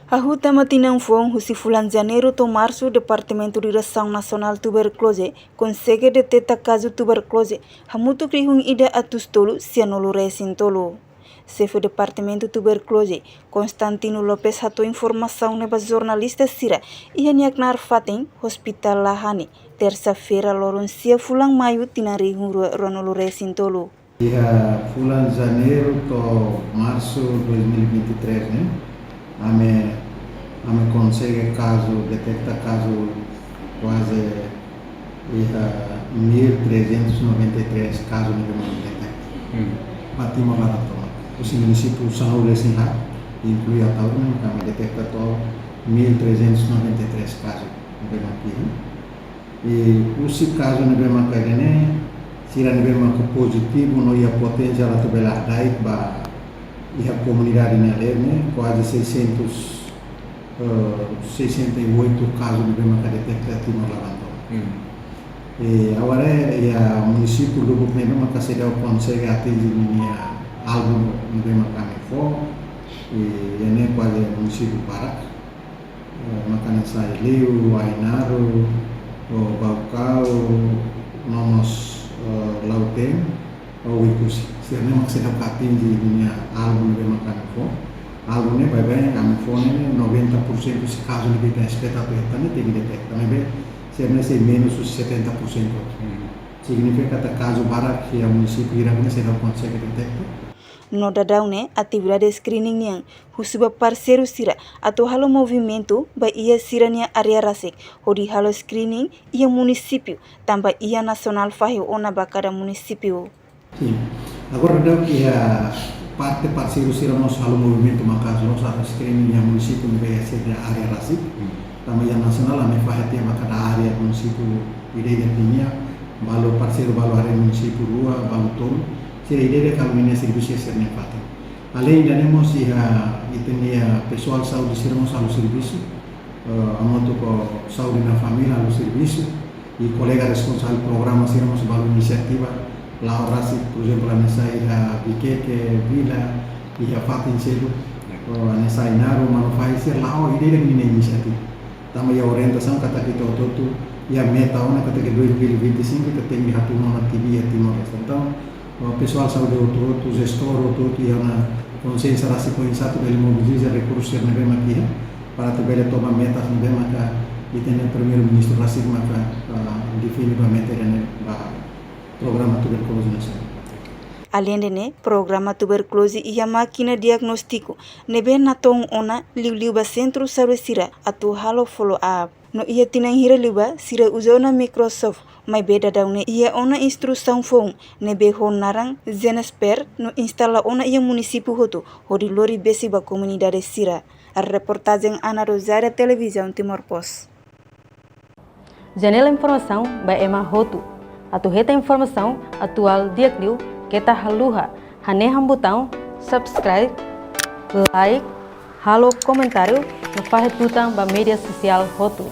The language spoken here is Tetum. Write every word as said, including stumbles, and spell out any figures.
Hahú tama tinan foun, husi fulan Janeiru to'o Marsu, Departamentu Diresaun Nasionál Tuberkuloze konsege deteta kazu tuberkuloze hamutuk rihun ida atus tolu sianulu resin tolu. Xefe Departamentu Tuberkuloze, Constantino Lopes, hato'o informasaun ne'e ba jornalista sira iha nia knaar fatin Hospital Lahane, tersa-feira, loron sia fulan Maiu, tinan rihun rua ruanulu resin tolu. Iha fulan Janeiru to'o Marsu dois mil e vinte e três ne'e, ami, ami konsege kazu, deteta kazu kuaze iha mil trezentos noventa e três kazu ne'ebé mak deteta. Hmm. Ba Timor laran tomak. Husi munisípiu sanulu-resin-haat, inklui Ataúro, ne'e ami deteta to'o mil trezentos noventa e três kazu ne'ebé mak iha. I husi kazu ne'ebé maka ida-ne'e, sira ne'ebé maka pozitivu no iha poténsia atu bele hadaik ba iha komunidade nia leet ne'e, kuaze seiscentos, eh, sessenta e oito kazu ne'ebé maka deteta Timor laran tomak. Hmm. I agora iha munisípiu lubuk ne'ebé maka seidauk konsege atinje ninia alvu ne'ebé maka ami fó, i ida-ne'e kuaze munisípiu barak. Eh, maka hanesan Aileu, Ainaro, Baucau, no mós, eh, Lautém, Oekusi. Sira-ne'e mak seidauk atinje ninia alvu ne'ebé maka ami fó. Alvu ne'e baibain ami fó ne'e noventa por cento husi kazu ne'ebé ita espeta atu hetan ne'e tenke deteta. Maibé sira-ne'e sei menus husi setenta por cento. Hmm. Signifika katak kazu barak iha munisípiu hirak ne'e seidauk konsege deteta. No daudaun ne'e, atividade screening nian husu ba parseiru sira atu halo movimentu ba iha sira-nia área rasik, hodi halo screening iha munisípiu, tanba iha nasionál fahe ona ba kada munisípiu. Sin. Agora daudaun iha parte parseiru sira mós halo movimentu maka'as loos atu screening iha munisípiu ne'ebé iha sira-nia área rasik. Hmm. Tanba iha nasionál ami fahe tiha ba kada área munisípiu ida-idak nian, balu parseiru balu haree munisípiu rua, balu tolu, sira ida-idak halo ninia servisu iha sira-nia fatin. Aleinde ne'e mós iha, ita-nia pesoál saúde sira mós halo servisu, eh, hamutuk ho Saúde na Família halo servisu, i kolega responsavel programa sira mós balu inisiativa, la'o rasik, por ezemplu, hanesan iha Viqueque, Vila, iha fatin seluk, eh, hanesan Ainaro, Manufahi, sira la'o ida-idak ninia inisiativa. Tanba iha orientasaun katak ita hotu-hotu iha meta ona katak dois mil e vinte e cinco ita tenke hatún ona T B iha Timor-Leste. Entaun, eh, pesoál saúde hotu-hotu, jestór hotu-hotu iha ona konsiénsia rasik oinsá atu bele mobiliza rekursu sira ne'ebé mak iha, para atu bele toba metas ne'ebé maka ita-nia Primeiru-Ministru rasik maka, eh, define ba meta ida-ne'e ba programa tuberkuloze nasionál. Aleinde ne'e, programa tuberkuloze iha mákina diagnóstiku ne'ebé natoon ona liuliu ba sentru saúde sira atu halo follow up. No iha tinan hira liubá sira uza ona Microsoft, maibé daudaun ne'e iha ona instituisaun foun ne'ebé ho naran Genesper no instala ona iha munisípiu hotu hodi lori besik ba komunidade sira. Reportajen Ana Rosária, Televizaun Timor Post. Janela informasaun ba ema hotu. Atu hetan informasaun atuál di'ak liu, keta haluha hanehan butaun subscribe, like, halo komentáriu no fahe tutan ba média sosiál hotu.